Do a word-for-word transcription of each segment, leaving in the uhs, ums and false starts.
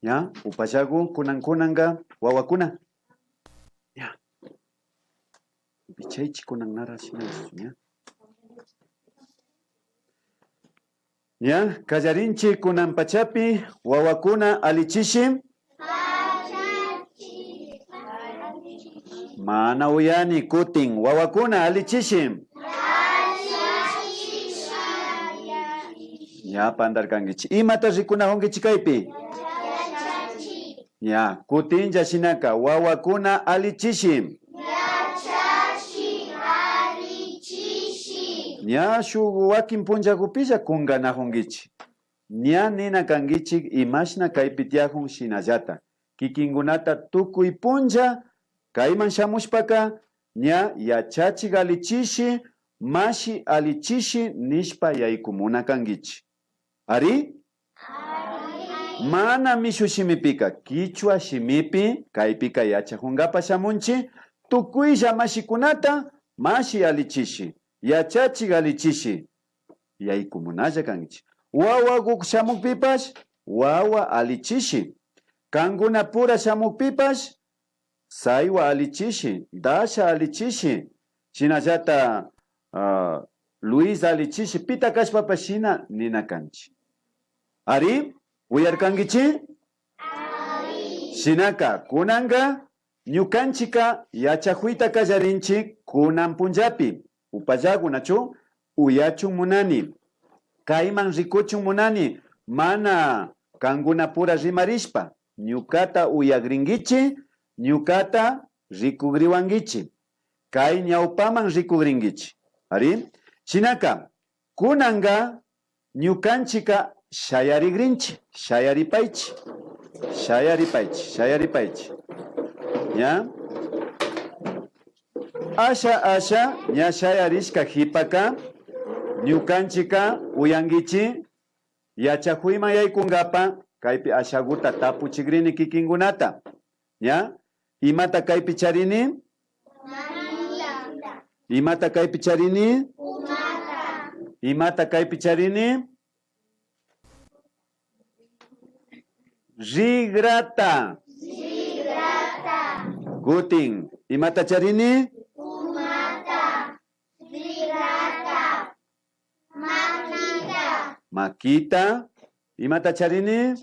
Ña, upallagu kunan kunanga wawakuna. Ña. Wichaychi kunan nara shinanchis, ña. Ña, kallarinchi kunan pachapi wawakuna alli chishi. Mana uyani kutin, wawakuna alli chishi. Ña pandarkankichi. Imata rikunajunkichi kaypi? Ña, kutinlla shinaka, wawakuna alli chishi. Ña shuk wakin punllagupilla kunganajunkichi. Ña nina kankichi imashna kaypi tiyajun shinallata. Kikinkunata tukuy punlla kayman shamushpaka, ña yachachik alli chishi, mashi alli chishi nishpa yaykumuna kankichi. Ari? Mana mishu shimipika, kichwa shimipi, kaypika yachajungapa shamunchi, tukuylla mashikunata, mashi alli chishi, yachachik alli chishi, yaykumunalla kankichi. Wawaguk shamukpipash, wawa alli chishi. Kankunapura shamukpipash, Saywa alli chishi, Dasha alli chishi, shinallata, ah, Luis alli chishi, pita kashpapash shina nina kanchi. Ari, uyarkankichi? Shinaka, kunanka ñukanchika yachajuyta kallarinchi kunan punllapi. Upallagu, nachu? Uyachun munani. Kayman rikuchun munani, mana kankunapura rimarishpa, ñukata uyagrinkichi, ñukata rikugriwankichi. Kay ñawpaman rikugrinkichi. Ari? Shinaka, kunanka ñukanchika shayarigrinchi, shayaripaychi, shayaripaychi, shayaripaychi. ¿Ya? Asha, asha, ña shayarishka jipaka, ñukanchika uyankichi, yachajuyman yaykungapa, kaypi ashaguta tapuchigrini kikinkunata. ¿Ya? Imata kaypi charini? Imata kaypi charini? Imata kaypi charini? Rigrata. Kutin, imata charini? Makita. Imata charini?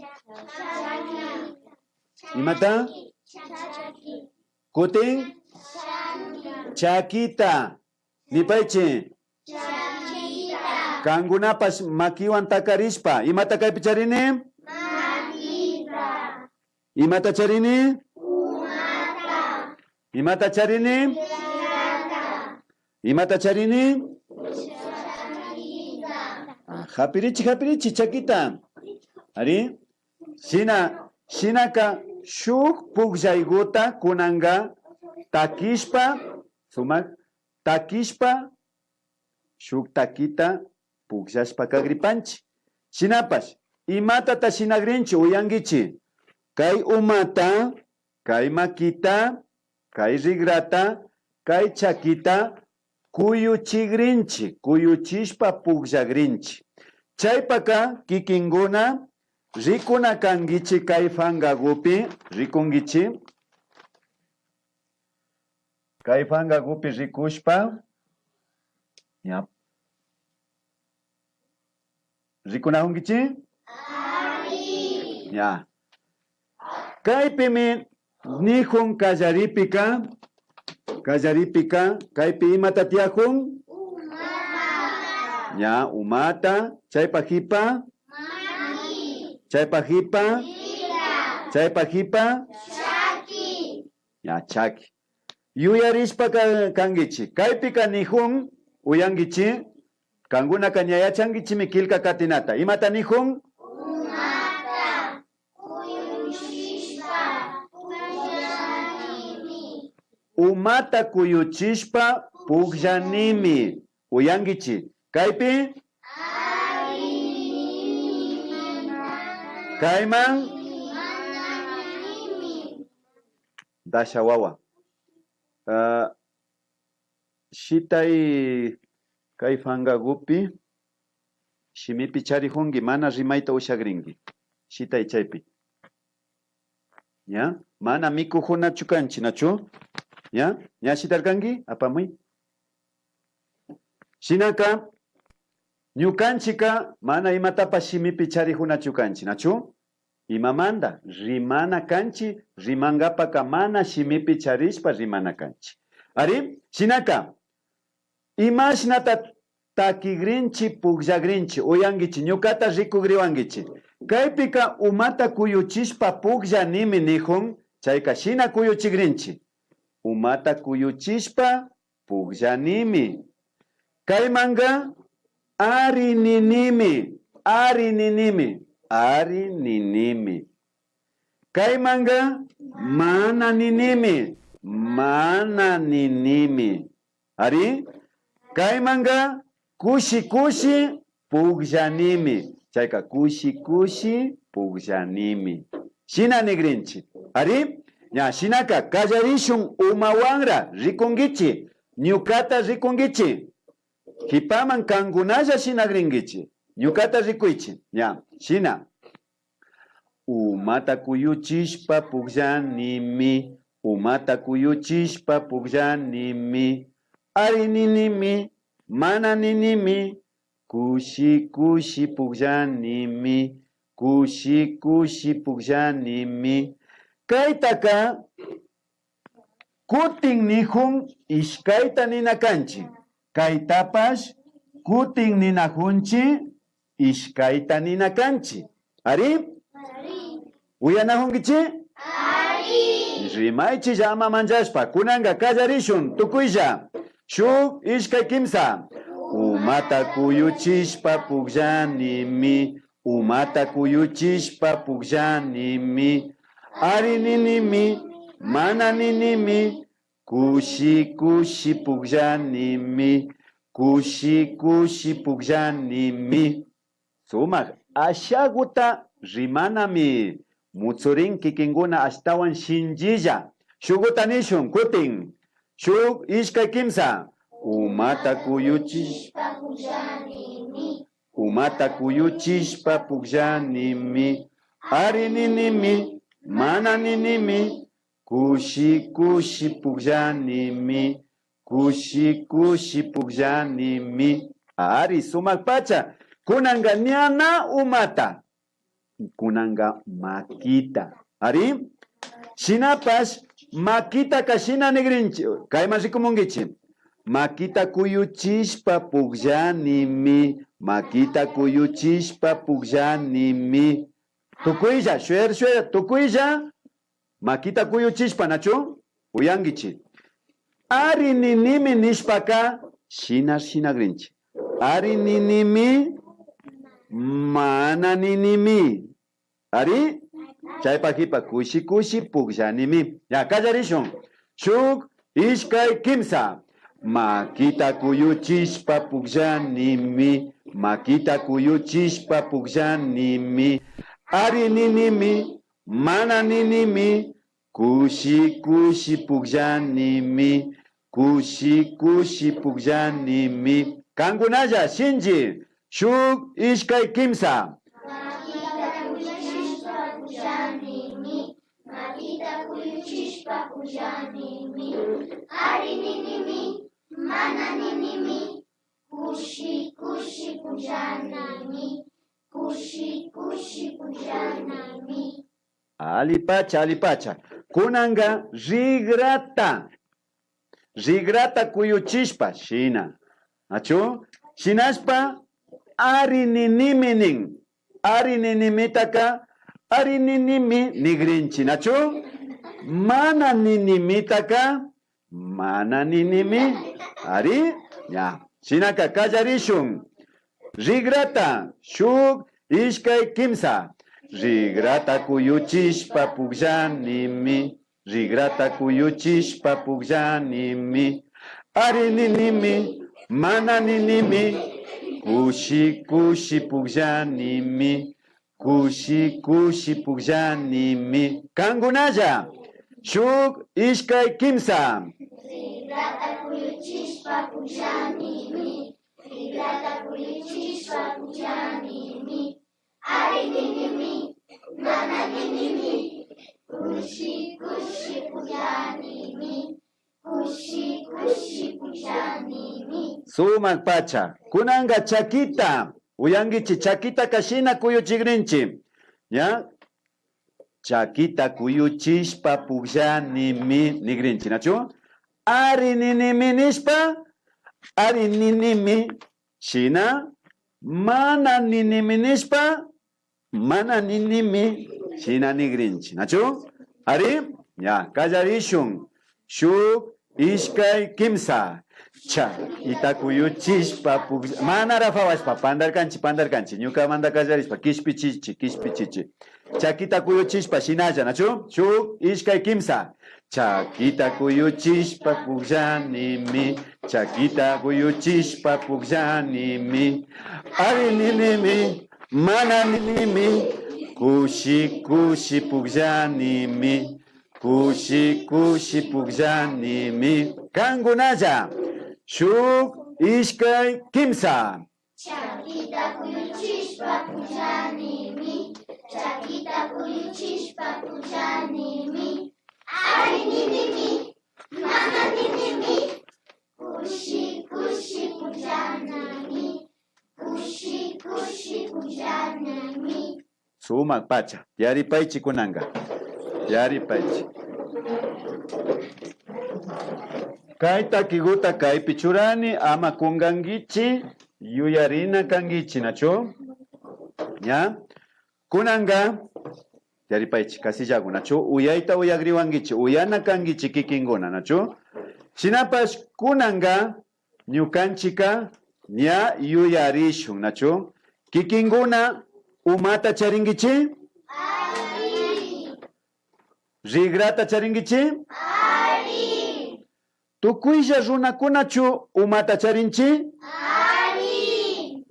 Imata? Kutin? Chakita. Nipaychi. Kankunapash makiwan takarishpa, imata kaypi charini? Imata charini? Imata charini? Imata charini? Ah, japirichi, japirichi, chakita. Ari? Shina, shinaka shuk pukllayguta kunanka takishpa, sumak, takishpa, shuk takita pukllashpa kagripanchi. Shinapash, imatata shinagrinchi uyankichi? Kay umata, kay makita, kay rigrata, kay chakita kuyuchigrinchi, kuyuchishpa pukllagrinchi. Chaypaka kikinkuna rikuna kankichi kay fangagupi, rikunkichi. Kay fangagupi rikushpa, ña. Rikunajunkichi? Ña. Kaypimi nijun kallaripika, kallaripika, kaypi imata tiyajun? Ña, umata, chaypa jipa, chaypa jipa, chaypa jipa, ña, chaki. Yuyarishpa ka-, kankichi. Kaypika nijun, uyankichi, kankunaka ña yachankichimi killka katinata. Imata nijun? Umata kuyuchishpa pukllanimi. Umata kuyuchishpa pukllanimi. Uyankichi. Kaypi? Kayman? Dasha wawa. Ah, shitay kay fangagupi shimipi charijunki, mana rimayta ushagrinki. Shitay chaypi. ña, mana mikujunachu kanchi, nachu? Ña, ña shitarkanki, apamuy. Shinaka, ñukanchika mana imatapash shimipi charijunachu kanchi, nachu? Imamanta rimana kanchi, rimankapaka mana shimipi charishpa rimana kanchi. Ari, shinaka, imashnata takigrinchi, pukllagrinchi, uyankichi, ñukata rikugriwankichi. Kaypika umata kuyuchishpa pukllanimi nijun, chayka shina kuyuchigrinchi. Umata kuyuchishpa pukllanimi. Kaymanka ari ninimi, ari ninimi, ari ninimi. Kaymanka mana ninimi, mana ninimi. Ari, kaymanka kushi kushi pukllanimi. Chayka kushi kushi pukllanimi. Shina nigrinchi. Ari, ña shinaka kallarishun umawanra rikunkichi, ñukata rikunkichi. Kipaman kankunalla shinagrinkichi, ñukata rikuychi. Ña, shina. Umata kuyuchishpa pukllanimi, umata kuyuchishpa pukllanimi, ari ninimi, mana ninimi, kushi kushi pukllanimi, kushi kushi pukllanimi. Kaytaka kutin nijun ishkayta nina kanchi. Kaytapash kutin ninajunchi ishkayta nina kanchi. Ari? Uyanajunkichi? Ari. Rimaychilla ama manllashpa, kunanka kallarishun tukuylla. Shuk, ishkay, kimsa. Umata kuyuchishpa pukllanimi, umata kuyuchishpa pukllanimi. Ari ninimi, mana ninimi, kushi kushi pukllanimi, kushi kushi pukllanimi. Sumak ashaguta rimanami mutsurin kikinkuna ashtawan shinllilla. Shuguta nishun kutin. Shuk, ishkay, kimsa. Umata kuyuchish. Umata kuyuchishpa pukllanimi. Ari ninimi, mana ninimi, kushi kushi pukllanimi, kushi kushi pukllanimi. Ari, sumak pacha. Kunanka ñana umata. Kunanka makita. Ari? Shinapash makitaka shina nigrinchi. Kayman rikumunkichi. Makita kuyuchishpa pukllanimi. Makita kuyuchishpa pukllanimi. Tukuylla, shuyar, shuyar, tukuylla. Makita kuyuchishpa, nachu? Uyankichi. Ari ninimi nishpaka, shina, shinagrinchi. Ari ninimi, mana ninimi. Ari? Chaypa kipa kushi kushi pukllanimi. Ya, kallarishun. Shuk, ishkay, kimsa. Makita kuyuchishpa pukllanimi. Makita kuyuchishpa pukllanimi. Ari ninimi, mana ninimi, kushi kushi pukllanimi, kushi kushi pukllanimi. Kankunalla shinchi, shuk, ishkay, kimsa. Makita kuyuchishpa pukllanimi, makita kuyuchishpa pukllanimi. Ari ninimi, mana ninimi, kushi kushi pukllanimi, kushi kushi pukllanimi. Alipacha, alipacha. Kunanka rigrata, rigrata kuyuchishpa, shina. Nachu? Shinashpa, ari ninimi nin. Ari ninimitaka, ari ninimi nigrinchi, nachu? Mana ninimitaka, mana ninimi. Ari, ya. Shinaka kallarishun. Rigrata, shuk, ishkay, kimsa. Rigrata kuyuchishpa pukllanimi. Rigrata kuyuchishpa pukllanimi. Ari ninimi, mana ninimi. Kushi kushi pukllanimi. Kushi kushi pukllanimi. Kankunalla. Shuk, ishkay, kimsa. Rigrata kuyuchishpa pukllanimi. Rigrata kuyuchishpa pukllanimi. Ari ninimi, mana ninimi. Kushi pukllanimi. Sumak pacha. Kunanka chakita. Uyankichi, chakitaka shina kuyuchigrinchi. ¿Ya? Chakita kuyuchishpa pukllanimi nigrinchi, nachu? Ari ninimi nishpa, ari ninimi shina, mana ninimi nishpa, mana ninimi shina nigrinchi, nachu? Ari, ya, kallarishun. Shuk, ishkay, kimsa. Chakita kuyuchishpa puk-, mana rafawashpa, pandarkanchi, pandarkanchi. Ñukamanta kallarishpa, kishpichichi, kishpichichi. Chakita kuyuchishpa, shinalla, nachu? Shuk, ishkay, kimsa. Chakita kuyuchishpa pukllanimi, chakita kuyuchishpa pukllanimi. Ari ninimi, mana ninimi, kushi kushi pukllanimi, kushi kushi pukllanimi. Kankunalla, shuk, ishkay, kimsa. Chakita kuyuchishpa pukllanimi, chakita kuyuchishpa pukllanimi. Ari ninimi, mana ninimi, kushi kushi pukllanimi, kushi kushi pukllanimi. Sumak pacha. Tiyaripaychi kunanka. Tiyaripaychi. Kay takiguta kaypi churani, ama kunkankichi, yuyarina kankichi, nachu? ¿Ya? Kunanka, tiyaripaychi, kasillagu, nachu? Uyayta uyagriwankichi, uyana kankichi kikinkuna, nachu? Shinapash kunanka, ñukanchika ña yuyarishun, nachu? Kikinkuna umata charinkichi? Ari. Rigrata charinkichi? Ari. Tukuylla runakunachu umata charinchi? Ari.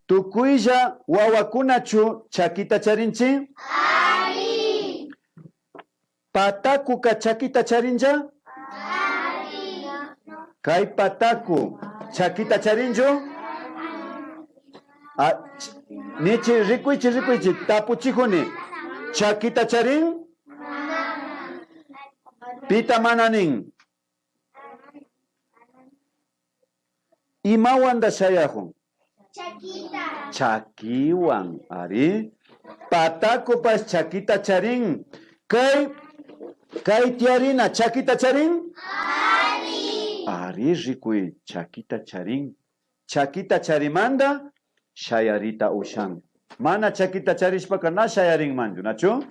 Tukuylla wawakunachu chakita charinchi? Ari. ¿Patakuka chakita charinlla? Kay pataku chakita charinchu? A, ch-, nichi, rikuychi, rikuychi, tapuchijuni. ¿Chakita charin? ¿Pita mana nin? ¿Imawanta shayajun? Chakita. Chakiwan, ari. Patakupash chakita charin. Kay, kay tiyarina chakita charin? Ari. Ari, rikuy, chakita charin. Chakita charimanta shayarita ushan. Mana chakita charishpaka na shayarinmanchu, nachu?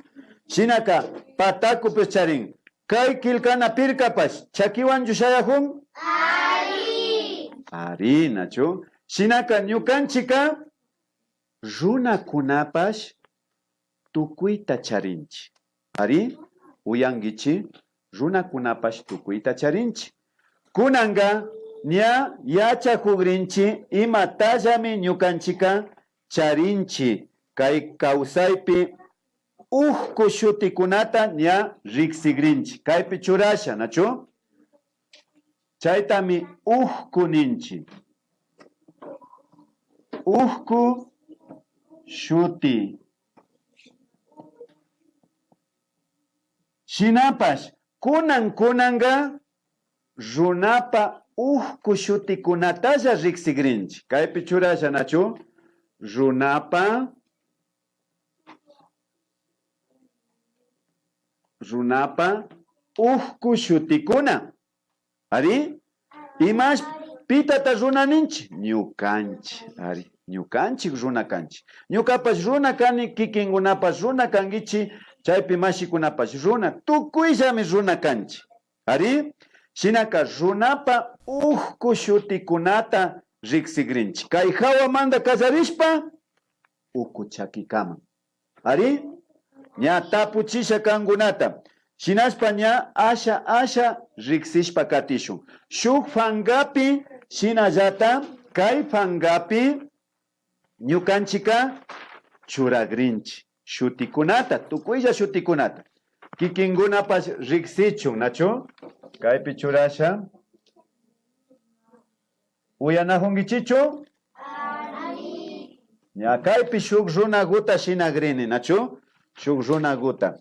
Shinaka patakupash charin. Kay killkana pirkapash chakiwanchu shayajun? Ari. Ari, nachu? Shinaka ñukanchika runakunapash tukuyta charinchi. Ari, uyankichi, runakunapash tukuyta charinchi. Kunanka ña yachajugrinchi imatallami ñukanchika charinchi kay kawsaypi. Ujku shutikunata ña riksigrinchi. Kaypi churasha, nachu? Chaytami ujku ninchi. Ujku shuti. Shinapash, kunan, kunanka runapa ujku shutikunatalla riksigrinchi. Kaypi churasha, nachu? Runapa, runapa ujku shutikuna. Ari, imash, pitata runa ninchi? Ñukanchi, ari, ñukanchi runa kanchi. Ñukapash runa kani, kikinkunapash runa kankichi, chaypi mashikunapash runa, tukuyllami runa kanchi. Ari, shinaka runapa ujku shutikunata riksigrinchi. Kay jawamanta kallarishpa, uku chakikama. Ari, ña tapuchisha kankunata. Shinashpa ña asha asha riksishpa katishun. Shuk pankapi, shinallata kay pankapi ñukanchika churagrinchi shutikunata, tukuylla shutikunata. Kikinkunapash riksichun, nachu? Kaypi churasha. Uyanajunkichichu? Ña kaypi shuk runaguta shinagrini, nachu? Shuk runaguta.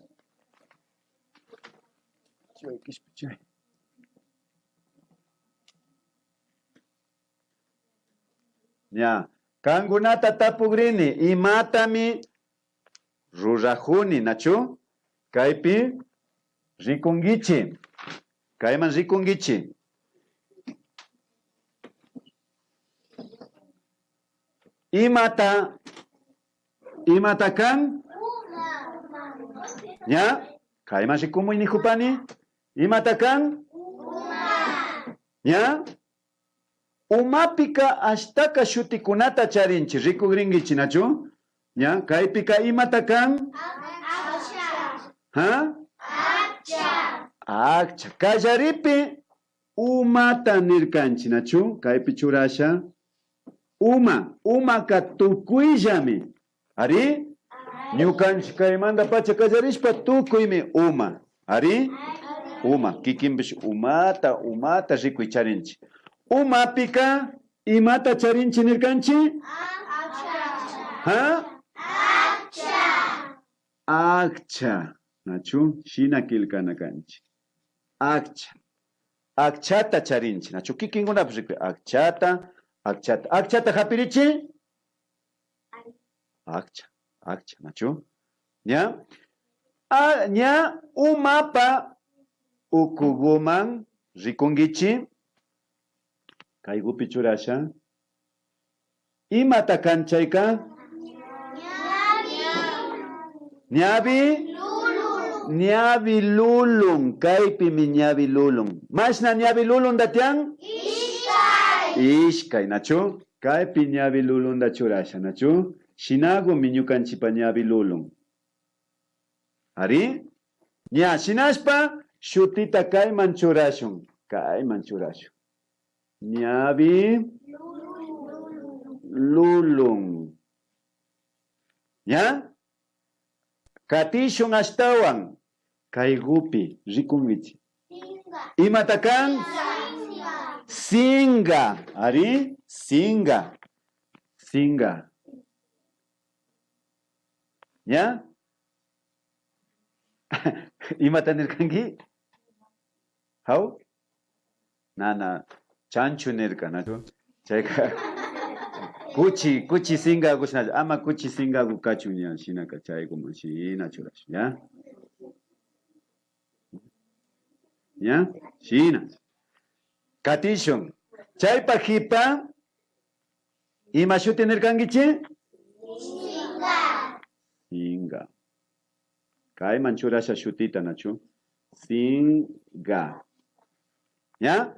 Ña, kankunata tapugrini, imatami rurajuni, nachu? Kaypi rikunkichi. Kayman rikunkichi. Imata, imata kan? Ña, kayman rikumuy nijupani. Imata kan? Ña, umapika ashtaka shutikunata charinchi, rikugrinkichi, nachu? Ña, kaypika imata kan? Ha? Akcha. Kallaripi umata nirkanchi, nachu? Kaypi churasha. Uma, umaka tukuyllami. Ari? Ñukanchi kaymantapacha kallarishpa tukuymi uma. Ari? Uma, kikinpish umata, umata rikuy charinchi. Umapika imata charinchi nirkanchi? Ha? Akcha, nachu? Shina killkana kanchi. Akcha. Akchata charinchi, nachu? Kikinkunapish rikuy. Akchata, akchata, akchata japirichi. Akcha, akcha, nachu? Ña? A, ña umapa ukuguman rikunkichi. Kaygupi churasha. Imata kan chayka? Ñawi. Ñawi lulun. Kaypimi ñawi lulun. Mashna ñawi lulunda tiyan? Ishkay. Ishkay, nachu? Kaypi ñawi lulunda churasha, nachu? Shinagumi ñukanchipa ñawi lulun. Ari? Ña, shinashpa shutita kayman churashun. Kayman churashun. Ñawi lulun. Ña? Katishun ashtawan. Kaygupi rikunkichi. Imata kan? Singa. Ari, singa. Singa. Ña? Imata nirkanki? Haw? Nana, chanchu nirka, nachu? Chayka, kuchi, kuchi singagu shinachu, ama kuchi singagu kachun ña, shinaka chayguman shina churashun, ña? Ña? Shina. Katishun. Chaypa jipa, ima shuti nirkankichi? Singa. Singa. Kayman churasha shutita, nachu? Singa. Ña?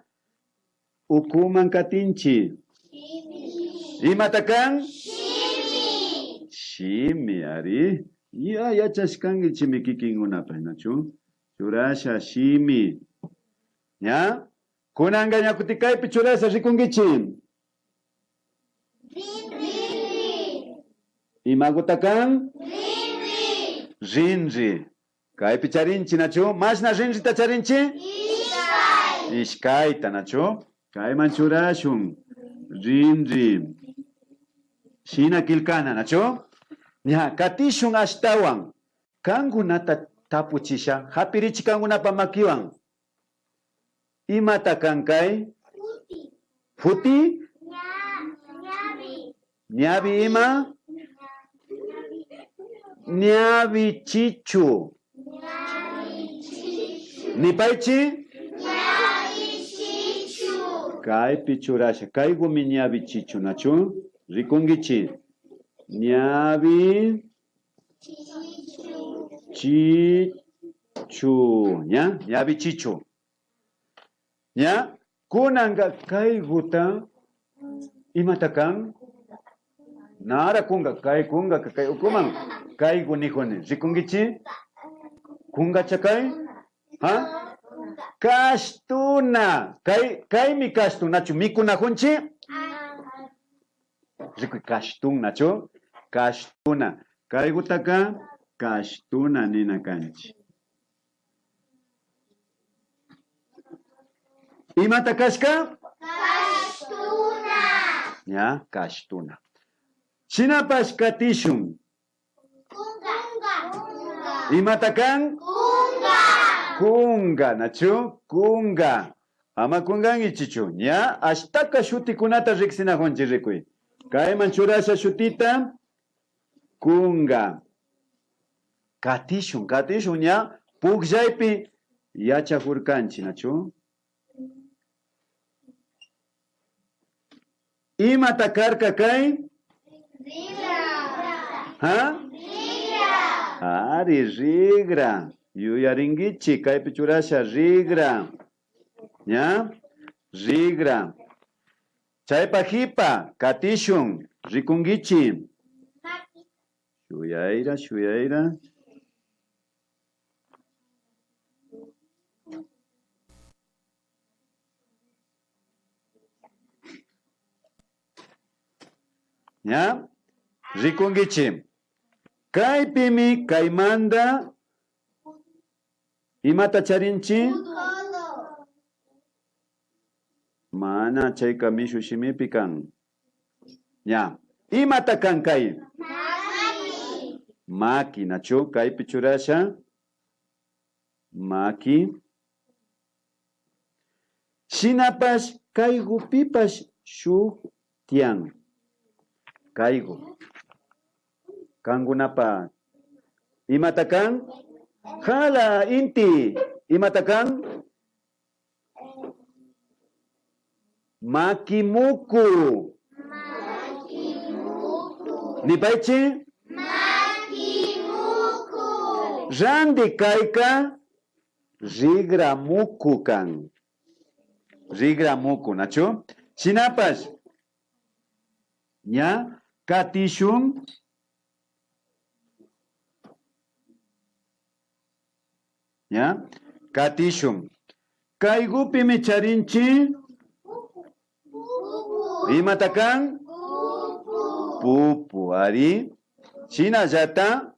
Ukuman katinchi. Imata kan? Shimi. Shimi, ari. Ña yachashkankichimi kikinkunapash, nachu? Churasha shimi. Ña? Kunanka ña kutin kaypi churasha rikunkichi. Rinri. Imaguta kan? Rinri. Rinri. Kaypi charinchi, nachu? Mashna rinrita charinchi? Ishkay. Ishkayta, nachu? Kayman churashun. Rinri. Shina killkana, nachu? Ña, katishun ashtawan. Kankunata tapuchisha, japirichi kankunapa makiwan. Imata kan kay? Futi. Futi? Ña-, ñawi. Ñawi ima? Ñawi chichu. Ñawi chichu. Nipaychi? Ñawi chichu. Kaypi churasha. Kaygumi ñawi chichu, nachu? Rikunkichi. Ñawi chichu. Ña? Ñawi chichu. Ña? Kunanka kayguta imata kan? Nara kunga, kay kungaka kay ukuman. Kaygu nijuni. Rikunkichi? Kungacha kay? Ha? Kashtuna. Kay, kaymi kashtunachu mikunajunchi? Rikuy, kashtun, nachu? Kashtuna. Kaygutaka kashtuna nina kanchi. Imata kashka? Kashtuna. Ña, kashtuna. Shinapash katishun. Kunga. Imata kan? Kunga. Kunga, nachu? Kunga. Ama kungankichichu. Ña, ashtaka shutikunata riksinajunchi, rikuy. Kayman churasha shutita. Kunga. Katishun, katishun ña pukllaypi yachakurkanchi, nachu? Imata karka kay? Rikra. Ha? Rikra. Ari, rikra. Yuyarinkichi, kaypi churasha, rikra. Ña? Rikra. Chaypa hipa, katishun, rikunkichi. Shuyayra, shuyayra. Ña? Rikunkichi. Kaypimi, kaymanta, imata charinchi? Mana, chayka mishu shimipi kan. Ña. Imata kan kay? Maki. Maki, nachu? Kaypi churasha. Maki. Shinapash kaygupipash shuk tiyan. Kaygu. Kankunapa imata kan? Hala, inti. Imata kan? Makimuku. Nipaychi. Randi kayka rikramuku kan. Rikramuku, nachu? Shinapash. Ña, katishun. Ña, katishun. Kaygupimi charinchi. Imata kan? Pupu, ari. Shinallata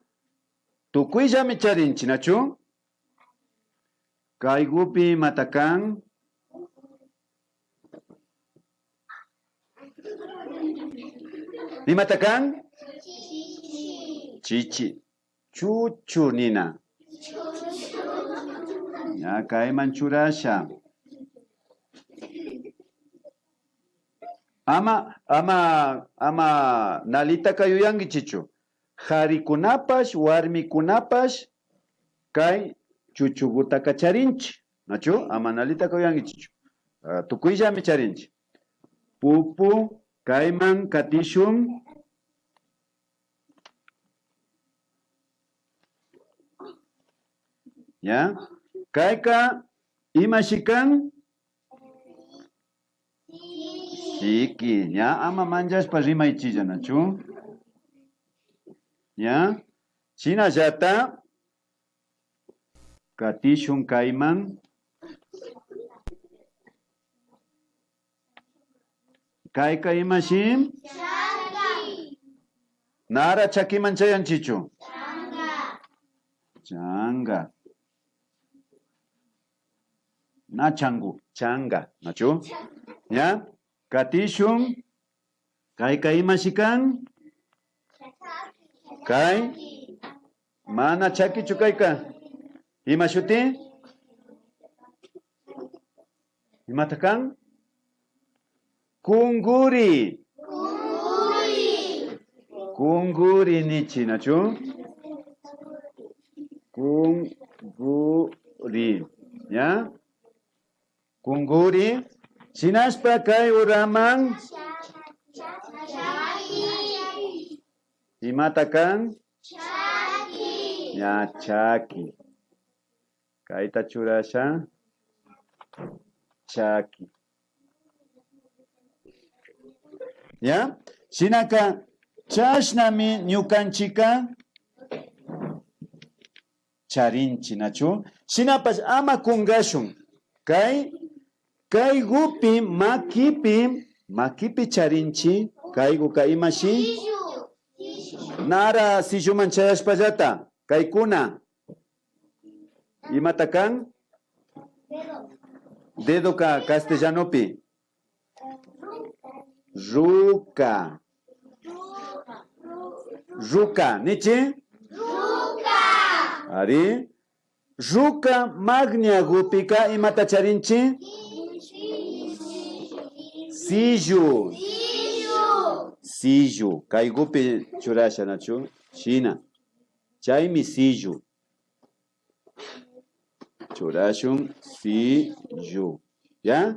tukuyllami charinchi, nachu? Kaygupi imata kan? Imata kan? Chichi. Chuchu nina. Ña kayman churasha. Ama, ama, ama nalitaka yuyankichichu. Karikunapash, warmikunapash kay chuchugutaka charinchi. Nachu? Ama nalitaka yuyankichichu. Ah, tukuyllami charinchi. Pupu, kayman katishun. Ya. Kayka, imashi kan? Siki, ña ama manllashpa rimaychilla, nachu? Ña, shinallata katishun kayman. Kayka imashi? Nara chakiman chayanchichu? Changa. Na changu, changa, nachu? Ya, katishun. Kayka imashi kan? Kay mana chakichu kayka. Ima shuti? Imata kan? Kunguri. Kunguri nichi, nachu? Kunguri. Ya. Kunguri. Shinashpa kay uraman. Imata kan? Ña, chaki. Kayta churasha. Chaki. Ya. Shinaka, chashnami ñukanchika charinchi, nachu? Shinapash ama kungashun. Kay, kaygupi, makipi, makipi charinchi. Kayguka imashi? Nara silluman chayashpallata. Kaykuna. Imata kan? Dedoka castellanopi. Ruka. Ruka, nichi? Ruka. Ari. Ruka magñagupika imata charinchi? Sillu. sillu. Kaygupi churasha, nachu? Shina. Chaymi sillu. Churashun sillu. ¿Ya?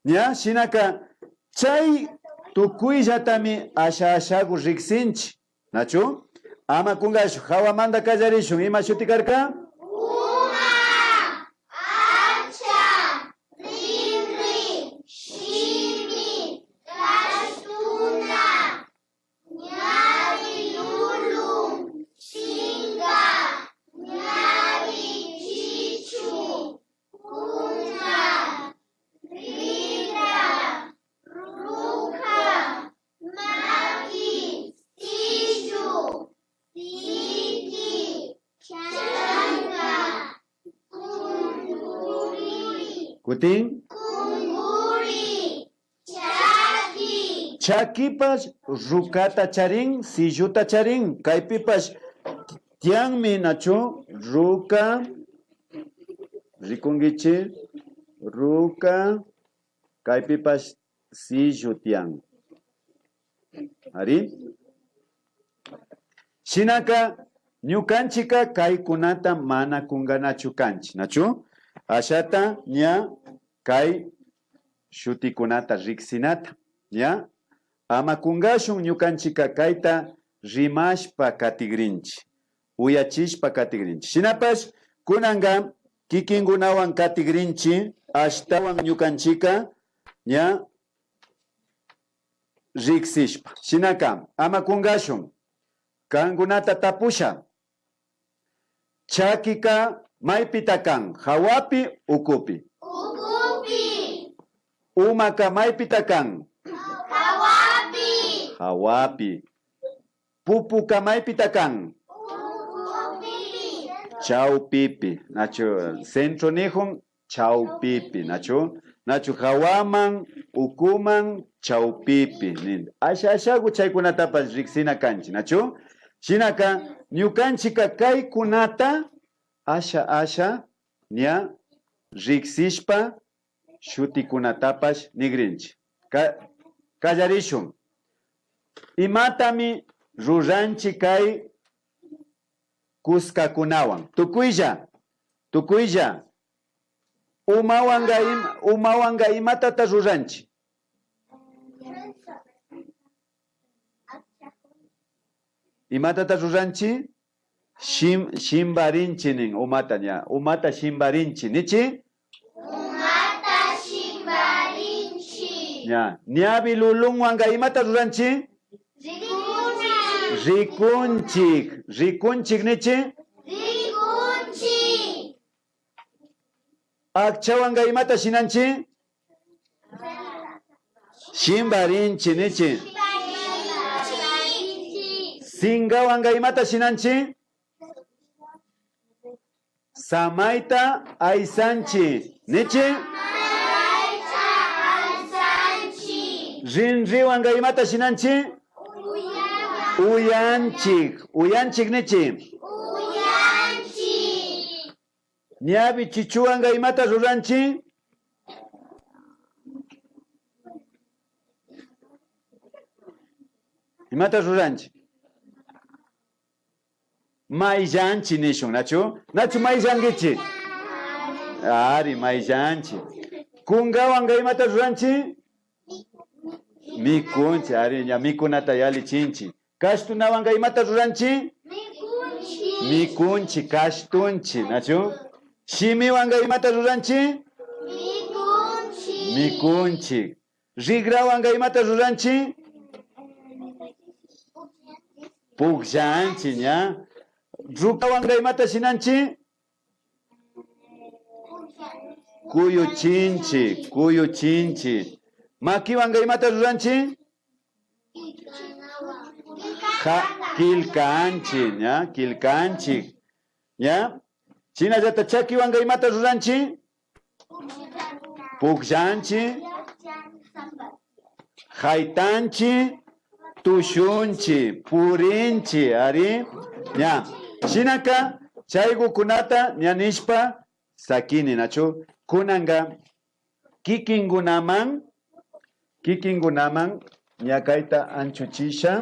Ña, shinaka chay tukuyllatami asha ashagu riksinchi. Nachu? Ama kungashu, hawamanta kallarishun. Ima shuti karka? Uma, acha, rinri, shimi, kashtuna, ñawi lulun, chinka, ñawi chichu, kuna, rikra, ruka, maki, sillu, siki, chanka, kunkuri. Kutin. Kunkuri. Chaki. Chakipash rukata charin, silluta charin. Kaypipash tiyanmi, nachu? Ruka, rikunkichi, ruka, kaypipash sillu tiyan. Ari. Shinaka ñukanchika kaykunata mana kunganachu kanchi, nachu? Ashata ña kay shutikunata riksinata, ña. Ama kungashun, ñukanchika kayta rimashpa katigrinchi, uyachishpa katigrinchi. Shinapash kunanka kikinkunawan katigrinchi, ashtawan ñukanchika ña riksishpa. Shinaka ama kungashun, kankunata tapusha. Chakika maypita kan? Hawapi, ukupi? Ukupi. Umaka maypita kan? Hawapi. Hawapi. Pupuka maypita kan? Ukupi. Chawpipi. Nachu centro nijun? Chawpipi, nachu? Nachu hawaman, ukuman, chawpipi, nin. Asha ashagu chaykunatapash riksina kanchi, nachu? Shinaka ñukanchika kaykunata asha asha ña riksishpa shutikunatapash nigrinchi. Ka-, kallarishun. Imatami ruranchi kay kuskakunawan? Tukuylla, tukuylla. Umawanka im-, umawanka imatata ruranchi? Imatata ruranchi? Shim-, shimbarinchi nin umata ña. Umata shimbarinchi. Nichi? Umata shimbarinchi. Ña. Ñawi lulunwanka imata ruranchi? Rikunchi. Rikunchi. Rikunchi nichi? Rikunchi. Akchawanka imata shinanchi? Shimbarinchi nichi. Sinkawanka imata shinanchi? Samayta aysanchi nichi. Rinriwanka imata shinanchi? Uyanchik, uyanchik nichi. Ñawi chichuwanka imata ruranchi? Imata ruranchi? Mayllanchi nishun, nachu? Nachu mayllankichi? Ari, mayllanchi. Kunkawanka imata ruranchi? Mikunchi, ari, ña mikunata yallichinchi. Kashtunawanka imata ruranchi? Mikunchi. Mikunchi, kashtunchi, nachu? Shimiwanka imata ruranchi? Mikunchi. Mikunchi. Rikrawanka imata ruranchi? Pukllanchi, ña. Rukawanka imata shinanchi? Kuyuchinchi, kuyuchinchi. Makiwanka imata ruranchi? Ja, killkanchi, ña, killkanchi, ña. Shinallata chakiwanka imata ruranchi? Pukllanchi, haytanchi, tushunchi, purinchi, ari, ña. Shinaka chaykukunata ña nishpa sakini, nachu? Kunanka kikinkunaman, kikinkunaman Ña kayta anchuchisha.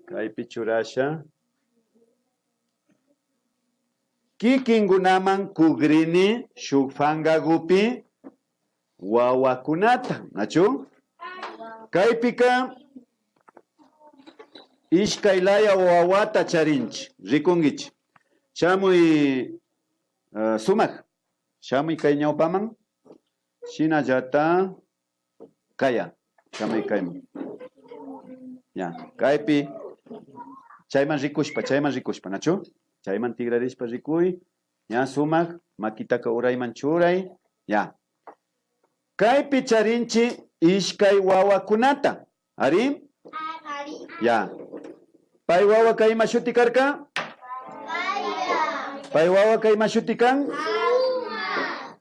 Kaypi churasha. Kikinkunaman kugrini shuk fangagupi wawakunata, nachu? Kaypika ishkay laya wawata charinchi, rikunkichi. Shamuy, eh, sumak. Shamuy kay ñawpaman. Shinallata kaya. Shamuy kayman. Ya, kaypi chayman rikushpa, chayman rikushpa, nachu? Chayman tikrarishpa rikuy. Ña sumak makitaka urayman churay. Ya. Kaypi charinchi ishkay wawakunata. Ari? Ya. Pay wawaka ima shuti karka? Pay wawaka ima shuti kan?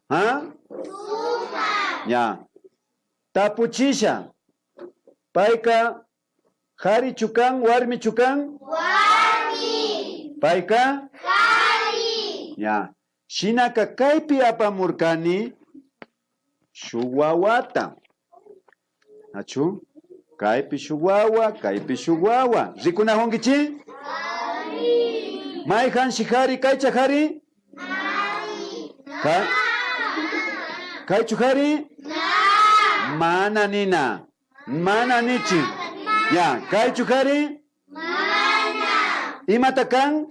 Ha? Ya. Tapuchisha. Payka karichu kan, warmichu kan? Warmi. Payka? Kari. Ya. Shinaka kaypi apamurkani shuk wawata. Nachu? Kaypi shuk wawa, kaypi shuk wawa. Rikunakunkichi? Mayhanshi kari, kaycha kari? Ka-, kaychu kari? Mana nina. Mana nichi. Ya, kaychu kari? Imata kan?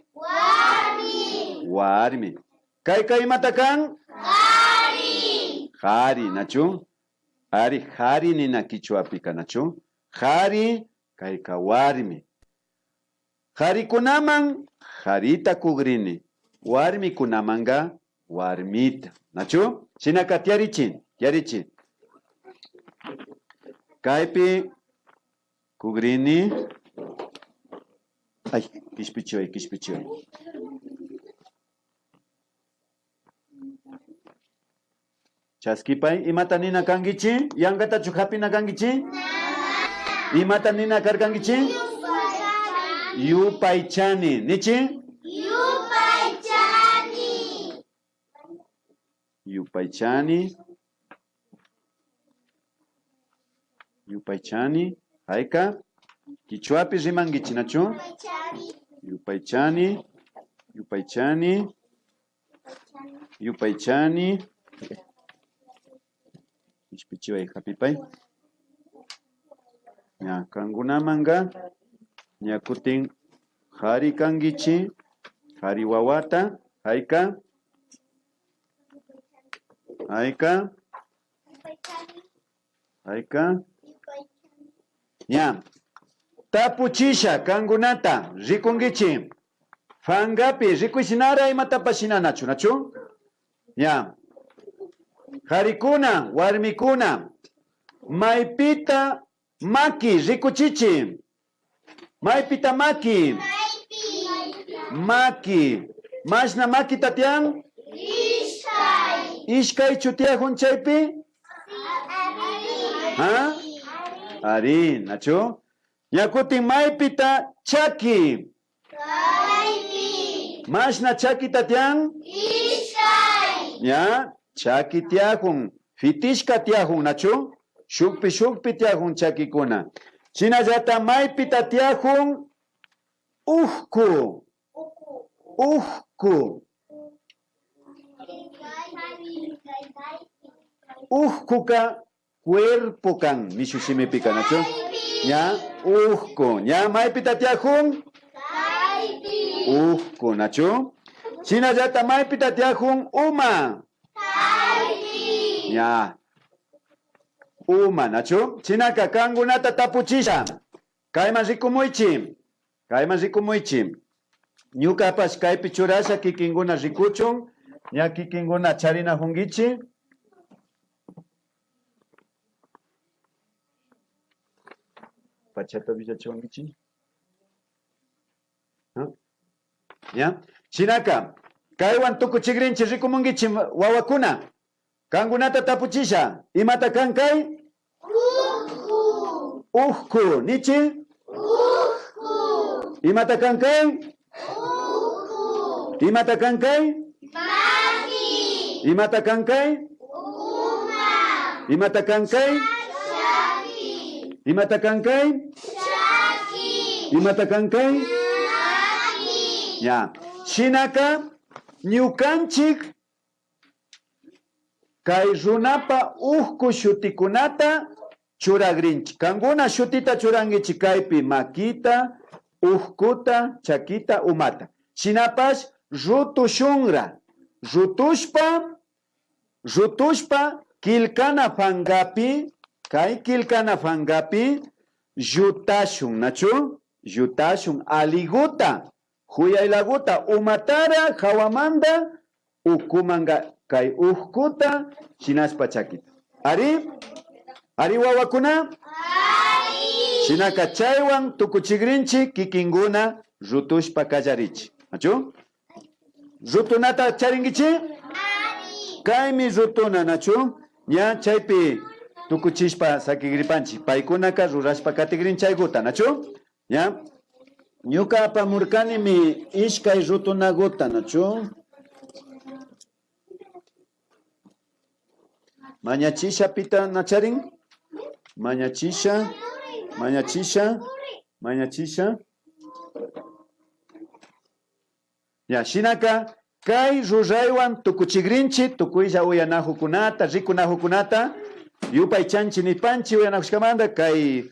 Warmi. Kayka imata kan? Kari. Kari, nachu? Ari, kari nina kichwapika, nachu? Kari, kayka warmi. Karikunaman karita kugrini, warmikunamanka warmita, nachu? Shinaka tiyarichi, tiyarichi. Kaypi kugrini. Ay, kishpichiway, kishpichiway. Chaskipay, imata nina kankichi? Yankatachu hapina kankichi? Imata nina karkankichi? Yupaychani. Nichi? Yupaychani. Yupaychani. Yupaychani. Hayka? Kichwapi rimankichi, nachu? Yupaychani. Yupaychani. Yupaychani. Kishpichiway, hapipay. Ña, kankunamanka ña kutin kari kankichi, kari wawata, hayka, hayka, hayka. Ña, tapuchisha kankunata, rikunkichi. Fangapi rikuy shinara imatapash shinanachu, nachu? Ña. Karikuna, warmikuna, maypita maki rikuchichi? Maypita maki? Maki. Mashna makita tiyan? Ishkaychu tiyakun chaypi? Ha? Ari, nachu? Ña kutin maypita chaki? Kaypi. Mashna chakita tiyan? Ishkay. Ña, chaki tiyakun, fitishka tiyakun, nachu? Shukpi, shukpi tiyakun chakikuna. Shinallata maypita tiyakun? Ukku. Ukku. Ukkuka cuerpo kan, mishu shimipika, nachu? Ña, ukku. Ña, maypita tiyakun? Ukku, nachu? Shinallata maypita tiyakun? Uma. Ña. Uma, nachu? Shinaka kankunata tapuchisha. Kayman rikumuychi. Kayman rikumuychi. Ñukapash kaypi churasha, kikinkuna rikuchun. Ña kikinkuna charinakunkichi. Pachata willachiwankichi. ¿Ah? ¿Ya? Shinaka, kaywan tukuchikrinchi, rikumunkichi, wawakuna. Kankunata tapuchisha, imata kan kay? Ukku. Ukku, nichi? Ukku. Imata kan kay? Ukku. Imata kan kay? Maki. Imata kan kay? Uma. Imata kan kay? Chaki. Imata kan kay? Chaki. Imata kan kay? Chaki. Ya. Shinaka ñukanchik kay runapa ukku shutikunata churagrinchik. Kankuna shutita churankichik kaypi, makita, ukkuta, chakita, umata. Shinapash rutushunra. Rutushpa, rutushpa killkana pankapi, kay killkana pankapi llutashun, nachu? Llutashun aliguta, juyaylaguta, umatara jawamanta ukumanka kay ukkuta shinashpa chakita. Ari? Ari wawakuna? Shinaka chaywan tukuchigrinchik kikinkuna rutushpa kallarichik. Nachu? Rutunata charinkichik? Kaymi rutuna, nachu? Ña chaypi tukuchishpa sakigripanchik. Paykunaka rurashpa katigrin chayguta, nachu? Ya. Ñuka apamurkanimi ishkay rutunaguta, nachu? Mañachisha pita na charin? Mañachisha, mañachisha, mañachisha. Ya, shinaka kay ruraywan tukuchigrinchik tukuylla uyanajukunata, rikunajukunata, yupaychanchik nipanchik uyanajushkamanta kay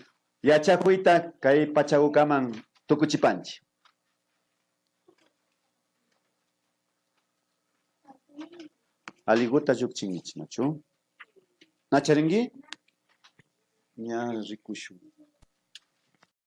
yachakuyta kay pachagukaman tukuchipanchik. Aliguta llukchinkichik, nachu? Na charinki? Ña rikushun.